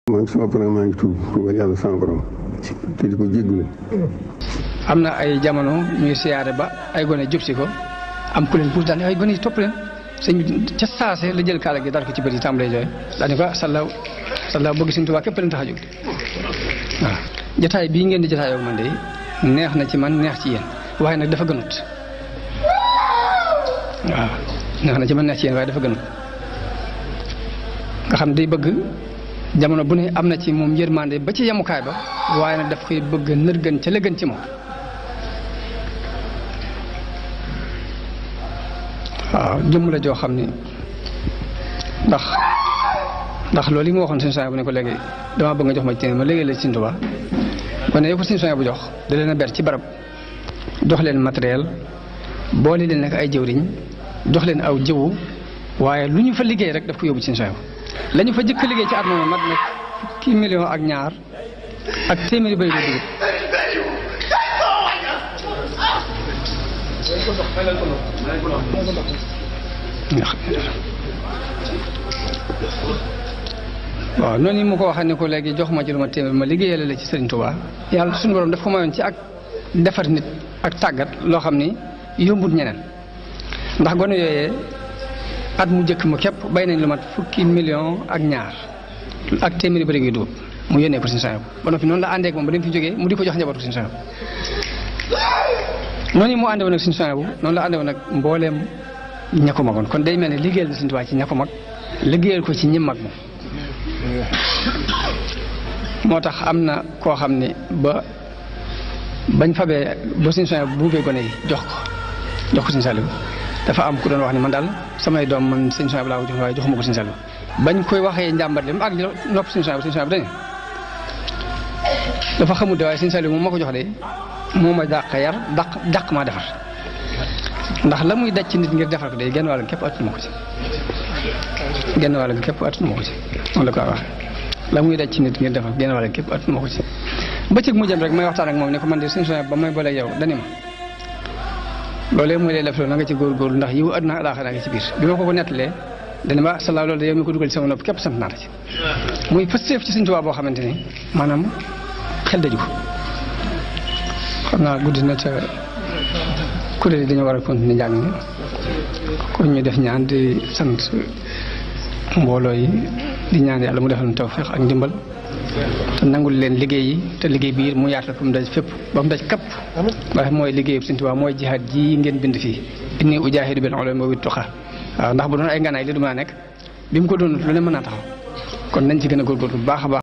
man sama borom maa ngi tuubal yàlla sama borom te di ko jéggulu. am na ay jamono ñuy siyaare ba ay gone jub si ko am ku leen puus daal ay gone yi topp leen sëñ bi ca saase la jël kaala gi daal ko ci bët yi tàmbalee jooy daal di ko sallaaw bëgg Sëñ Tuubaa képp leen tax a jóg waaw. jotaay bii ngeen di jotaayoo man de neex na ci man neex ci yéen waaye nag dafa gënut waaw neex na ci man neex ci yéen waaye dafa gënut nga xam day bëgg jamono bu ne am na ci moom yërmande ba ci yemukaay ba waaye nag daf koy bëgg nërgën ca la gën ci moom waaw jëmm la joo xam ni ndax loolu yi ma waxoon Sëñ Suhaybu bu ne ko léegi dama bëgg nga jox ma ci ma léegi la ci Sëñ Tuubaa kon ne ko Sëñ Suhaybu bu jox da leen a ber ci barab jox leen matériel boole leen nag ay jëwriñ jox leen aw jëwu waaye lu ñu fa liggéey rek daf ko yóbbu ci Sëñ Suhaybu la ñu fa jëkk liggéey ci at moom mat nag fukki million ak ñaar ak téeméeri bëri ko dugub waaw noonu mu ko waxee ne ko léegi jox ma ci lu ma téeméer ma liggéeyale la ci Sëriñ Tuubaa yàlla suñu borom daf ko mayoon ci ak defar nit ak tàggat loo xam ni yombut ñeneen ndax gone yooyee at mu njëkk ma képp bay nañ lu mat fukki million ak ñaar ak téeméeri bëri gi dugub mu yónnee ko Sëñ Suhaybu ba noppi noonu la àndee ak moom ba dem fi jógee mu di ko jox njabootu Sëñ Suhaybu noonu mu àndewoon ak Sëñ Suhaybu noonu la àndewoon ak mbooleem ña ko magoon kon day mel ne liggéeyal na Sëñ Tuubaa ci ña ko mag liggéeyal ko ci ñi mag moom moo tax am na koo xam ne bañ fabee ba Sëñ Suhaybu buubee gone yi jox ko Sëñ Saliou dafa am ku doon wax ni man daal samay doom man Sëñ Suhaybu laa ko jox waaye joxuma ko Sëñ Saliou bañ koy waxee njàmbat li mu ak nopp Sëñ Suhaybu dañu dafa xamut de waaye Sëñ Saliou moom ma ko jox de moo ma dàq yar dàq maa defar ndax la muy daj ci nit ngir defar ko de genn wàll képp attuma ko ci genn wàll képp attuma ko ci moom la ko wax la muy daj ci nit ngir defar genn wàll képp attuma ko ci bëccëg mu jëm rek may waxtaan ak moom ne ko man de Sëñ Suhaybu ba may boole yow dani ma loolee mooy lay def loolu na nga ci góorgóorlu ndax yiw àdduna alaaxira nga ci biir bi ma ko nettalee dana ma salaaw loolu de yow mi ko dugal ci sama nopp képp sant naa la ci muy pësteef ci Sëñ Tuubaa boo xamante ni maanaam xel daju ko xam naa guddi na te kuréel yi dañoo war a continuer njàng mi kon ñu def ñaan di sant mbooloo yi di ñaan yàlla mu defal ñu tawfeex ak ndimbal te nangul leen liggéey yi te liggéey biir mu yaatal fa mu daj fépp ba mu daj kapp waaye mooy liggéeyu Sëñ Tuubaa mooy jihaad ji ngeen bind fii inni ujaahidu bil ulumi wa tuqa waaw ndax bu doon ay nganaay li du mën a nekk bi mu ko doon lu ne mën naa taxaw kon nañ ci gën a góorgóorlu bu baax a baax